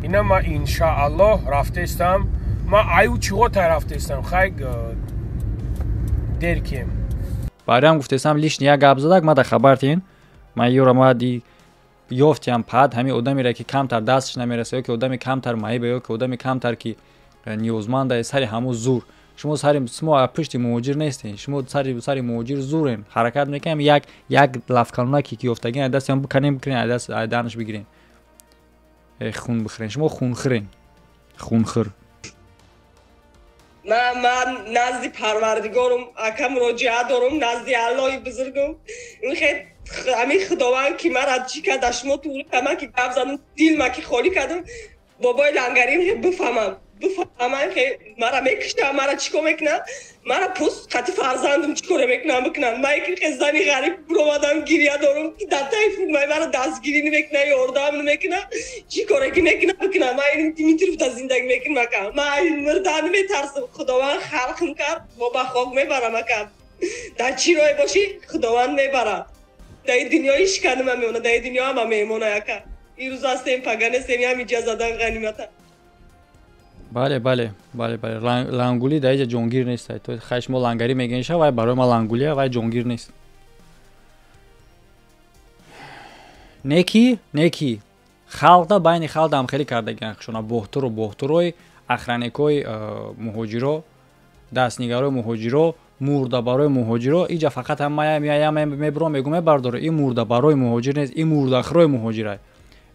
Ина ман иншааллоҳ рафтестам. Ман аю чиғота рафтестам. Хай дер кем. Бароям гуфтестам лишний як гап задак, ма да хабар тиҳин. Ман ёра ма ди ёфтиам пад ҳамин одамере ки камтар дастш намераса, ё ки одами камтар маиба, ё ки одами камтар ки ниёзманда, сари ҳамун зур. Шумо сари шумо пушти муҳоҷир нестен, шумо сари муҳоҷир зурен. Ҳаракат мекунем як лафкалонаки ки ёфтагин аз дастиам биканем, бикунем, аз даст аз данаш бигирем. Хун бихӯрен, шумо хунхӯрен, хунхӯр. Ман назди Парвардигорум ака муроҷиат дорум, назди Аллоҳи бузургум. Ҳамин Худованд ки мара чӣ кард, дар шумо туғри кард, ман ки гап задам, дилма ки холӣ кардам, бобои лангарим бифаҳмам, ки мара мекушам, мара чӣ кор мекунам, мара пӯст қати фарзандам чӣ коре мекунам бикунам. Ман ки зани ғариб буромадам, гиря дорум ки дар таи фурмай мара дастгирӣ намекунам, ёрдам намекунам, чӣ коре ки мекунам бикунам. Ман ин Димитров да зиндагӣ мекунам ака. Ман мурдан метарсам. Худованд халқм кард, бо ба хок мебарам ака. Дар чӣ роҳе бошӣ, Худованд мебарад. Дар ин дунё ҳеч кадома мемонад, дар ин дунё ҳама меҳмона ака. Ирӯз ҳастем, пага нестем, ҳамиҷа задан ғанимата. Бале, бале, бале, бале. Лангулӣ дар иҷа ҷонгир нест. То хай шумо лангарӣ мегӯен, вай барои ма лангулия, вай ҷонгир нест. Неки, неки. Халқда байни халқ дамхелӣ кардагиан хушона боҳтуру боҳтурои охранникои муҳоҷиро, дастнигарои муҳоҷиро, мурда барои муҳоҷиро. Иҷа фақат ҳам мебурам, мегӯм, мебардоро, ин мурда барои муҳоҷир нест, ин мурдахӯрои муҳоҷирай.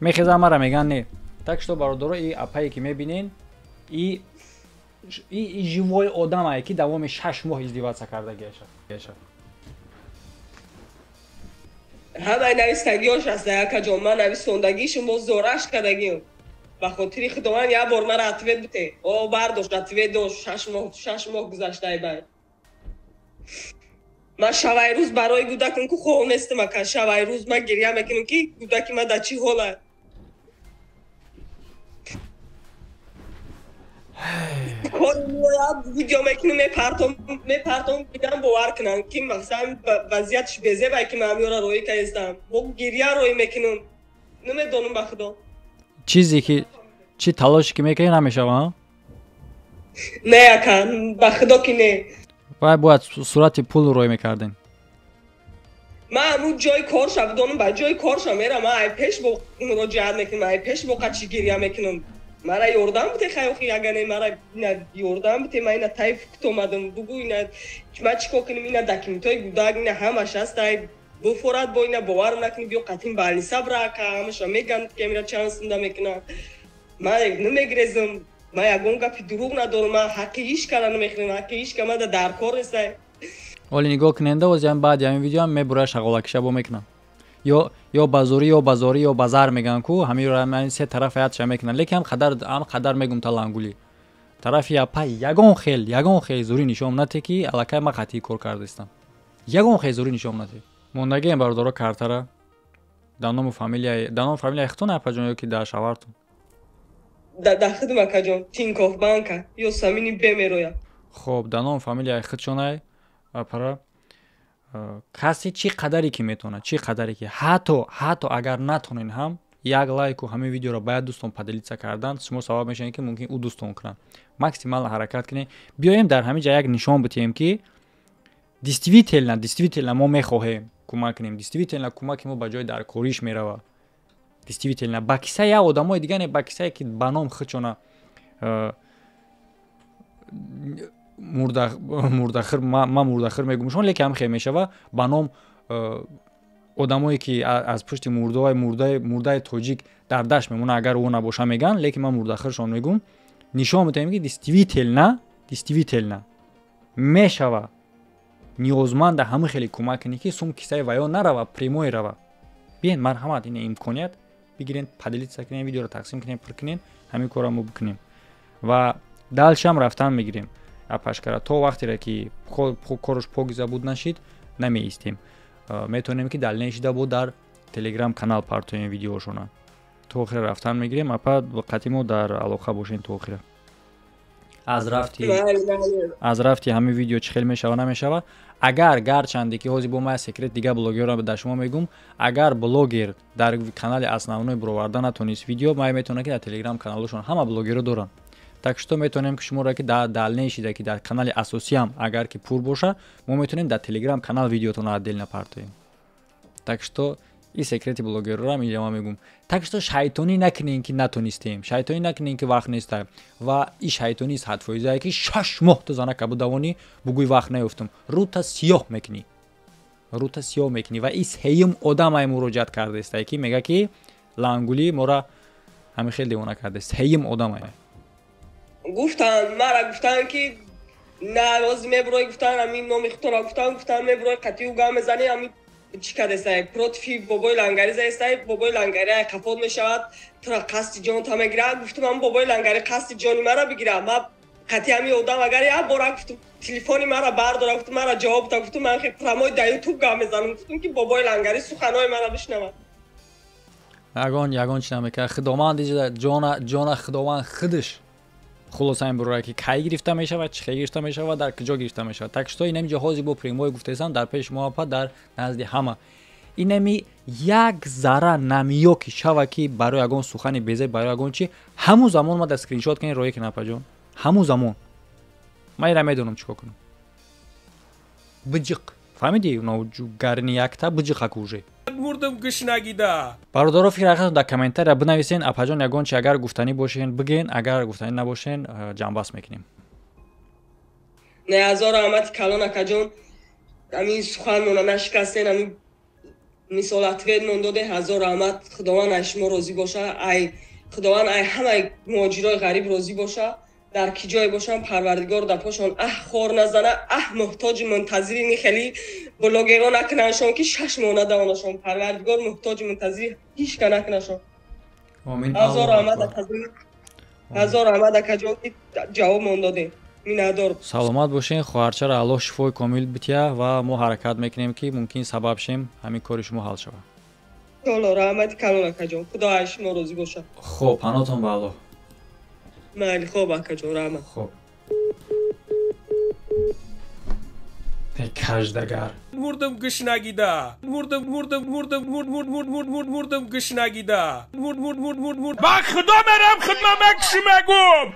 Мехезам, мара меган не. Так что бародаро, и апае ки мебинен, и живой одамае ки давоми 6 моҳ издеваться кардагиаша. Ҳамаи навистагиёш аст, якаҷон, ман нависондагишум боз зораш кардагиам. Ба хотири Худованд як бор мара ответ бите. О, бардошт, ответ дошт, 6 моҳ, 6 моҳ гузаштай бай. Ман шавай рӯз барои гудакам ку хоб нестам, ака, шавай рӯз ман гиря мекунам ки гудаки ман дар чӣ ҳола. Видео мекунам, мепартом, бидам бовар кунам ки масалан вазъиятш безебай ки ман ҳамёра роҳӣ кардам. Бо гиря роҳӣ мекунам. Намедонам ба Худо. Чизе ки чӣ талоше ки мекунӣ намешава, Не, ака, ба Худо ки не. Вай бояд сурати пул роҳӣ мекардем. Ман ҳамун ҷои корша бидонам, ба ҷои корша мерам, ман ай пеш бо муроҷиат мекунам, ай пеш бо қачи гиря мекунам. Мара ёрдам бите, хайохи, ягане мара ина ёрдам бите, ман ина тай фукт омадам, бугу ина ман чӣ кор кунам, ина документҳои гудак, ина ҳамаш аст, ай буфорад бо ина боварам накунӣ, биё қатин балниса бира, ака, ҳамаша меган ки амира чанд сумда мекунам. Ман намегрезам, ман ягон гапи дурӯғ надорам, ман ҳаққи ҳеҷ кара намехӯрам, ҳаққи ҳеҷ ка ман дар кор нестай. Оли нигоҳ куненда, озиам баъди ҳамин видеоам мебурая шағолакиша бо мекунам. Ё ба зӯрӣ, ё ба зорӣ, ё ба зар мегӯянд ку, ҳамин се тараф ятша мекунанд. Лекин ҳам қадар мегум та лангулӣ. Тарафи апа ягон хел зӯрӣ нишон нате ки аллакай ман қатъӣ кор кардастам. Ягон хел зӯрӣ нишон нате. Мондагием бародаро картара. Дар ному фамилияи худтон апаҷон ё ки дар шавҳартон? Дар худам акаҷон, Тинькофф банка ё самини бемероя. Хоб, дар ному фамилияи худшонай апара. Касе чӣ қадаре ки метавонад, чӣ қадаре ки ҳатто агар натонен ҳам як лайку ҳамин видеоро бояд дӯстон поделиться кардан, шумо сабаб мешавед ки мумкин ӯ дӯстон кунанд. Максимально ҳаракат кунед. Биёем дар ҳамин ҷа як нишон битиҳем ки действительно мо мехоҳем кӯмак кунем, действительно кӯмаки мо ба ҷои даркориш меравад. Действительно ба кисаи як одамои дига не, ба кисае ки ба ном худшона мурдахир, ман мурдахир мегумшон, лекин ҳам хел мешава ба ном одамое ки аз пушти мурдаи мурдаи тоҷик дар дашт мемонад, агар ӯ набоша меган, лекин ман мурдахиршон мегум. Нишон метаҳем ки действительно мешава ниёзманда ҳама хеле кӯмак кунӣ ки сум кисаи ваё нарава, прямой рава. Биен, марҳамат, ин имконият бигирен, поделиться кунем, видеоро тақсим кунем, пур кунем, ҳамин корро мо бикунем ва далшам рафтан мегирем. Апашкара то вақтере ки корш покиза буд нашид, намеистем. Метавонем ки далнеи шида бо дар телеграм канал партоем видеошона. То охира рафтан мегирем, апа қатъи мо дар алоқа бошем то охира. Аз рафти ҳамин видео чӣ хел мешава намешава. Агар гарчанде ки ҳозир бо ман секрет дига блогерро дар шумо мегум, агар блогер дар канали основной буроварда натонист видео, ман метавонам ки дар телеграм каналошон ҳама блогерро дорам. Так что метавонем ки шуморо ки дар далнеи шида ки дар канали асосиам агар ки пур боша, мо метавонем дар телеграм канал видеотонро отдельно партоем. Так что и секрети блогерро илова мегум. Так что шайтонӣ накунем ки натонистем, шайтонӣ накунем ки вақт неста. Ва и шайтонӣ 100% ки 6 моҳ ту занака будавонӣ, бугӯй вақт наёфтам. Рӯта сиёҳ мекунӣ. Рӯта сиёҳ мекунӣ ва и сеюм одам ай муроҷиат кардааст ки мега ки лангулӣ мора ҳамин хел девона кардааст. Сеюм одам ай. Гуфтан, мара гуфтан ки на роз мебурой, гуфтан ҳамин номи худтонро гуфтан, гуфтан мебурой қатъи ӯ гам мезанӣ, ҳамин чӣ кардестай, против бобои лангари заестай, бобои лангари ай қафот мешавад, тура қасди ҷонта мегирад. Гуфтам ҳамин бобои лангари қасди ҷони мара бигирад. Ман қатъи ҳамин одам агар як бора гуфтам телефони мара бардора, гуфтам мара ҷавоб да, гуфтам ман прямой дар ютуб гап мезанам, гуфтам ки бобои лангари суханҳои мара бишнавад. Ягон чӣ намекард. Худованд ҷона Худованд худаш хулоса ин бурора ки кай гирифта мешавад, чӣ хел гирифта мешавад, дар куҷо гирифта мешавад. Так что инам ҷо ҳозир бо прямой гуфтаистам дар пеши мо апа, дар назди ҳама. Инами як зарра намиё ки шава, ки барои ягон сухани безеб, барои ягон чи, ҳамун замон ма дар скриншот кани роя кина, апаҷон. Ҳамун замон ман ира медонам чӣ кор кунам. Биҷиқ, фаҳмидӣ? Гарни якта биҷиқаку уже. Мурдам гушнагида. Бародаро, фикр ҳақиқатон дар комментария бинависен. Апаҷон, ягон чи агар гуфтанӣ бошен, бигӯен, агар гуфтанӣ набошен, ҷамъбаст мекунем. Не, ҳазор раҳмати калон, акаҷон. Ҳамин суханмона нашикастен, ҳамин мисол ответмон доде. Ҳазор раҳмат, Худованд ай шумо розӣ боша, ай Худованд ай ҳамаи муҳоҷирои ғариб розӣ боша. Дар ки ҷое бошам, Парвардигор дар пошон аҳ хор назана, аҳ муҳтоҷи мунтазири ни хели блогеро накунаншон, ки 6 моҳ надавонашон. Парвардигор муҳтоҷи мунтазири ҳичка накунашон. Ҳазор раҳмат, акаҷон, ҳазор раҳмат, акаҷон, ки ҷавобмон додем. Миннатдор. Саломат бошен. Хоҳарчаро Аллоҳ шифои комил бития ва мо ҳаракат мекунем, ки мумкин сабаб шем, ҳамин кори шумо ҳал шавад. Иншолло. Раҳмати калон, акаҷон, Худо аз шумо розӣ бошад. Хоб, панотон ба Аллоҳ. Майли, хоб, акаҷон, раҳмат. Хоб. Каждагар. Мурдам гушнагида, мурдам, мурдам, мурдам, мур мур мур мур мур, мурдам гушнагида, мур мур мур мур мур. Ба Худо мерам, худма мекуши, мегум.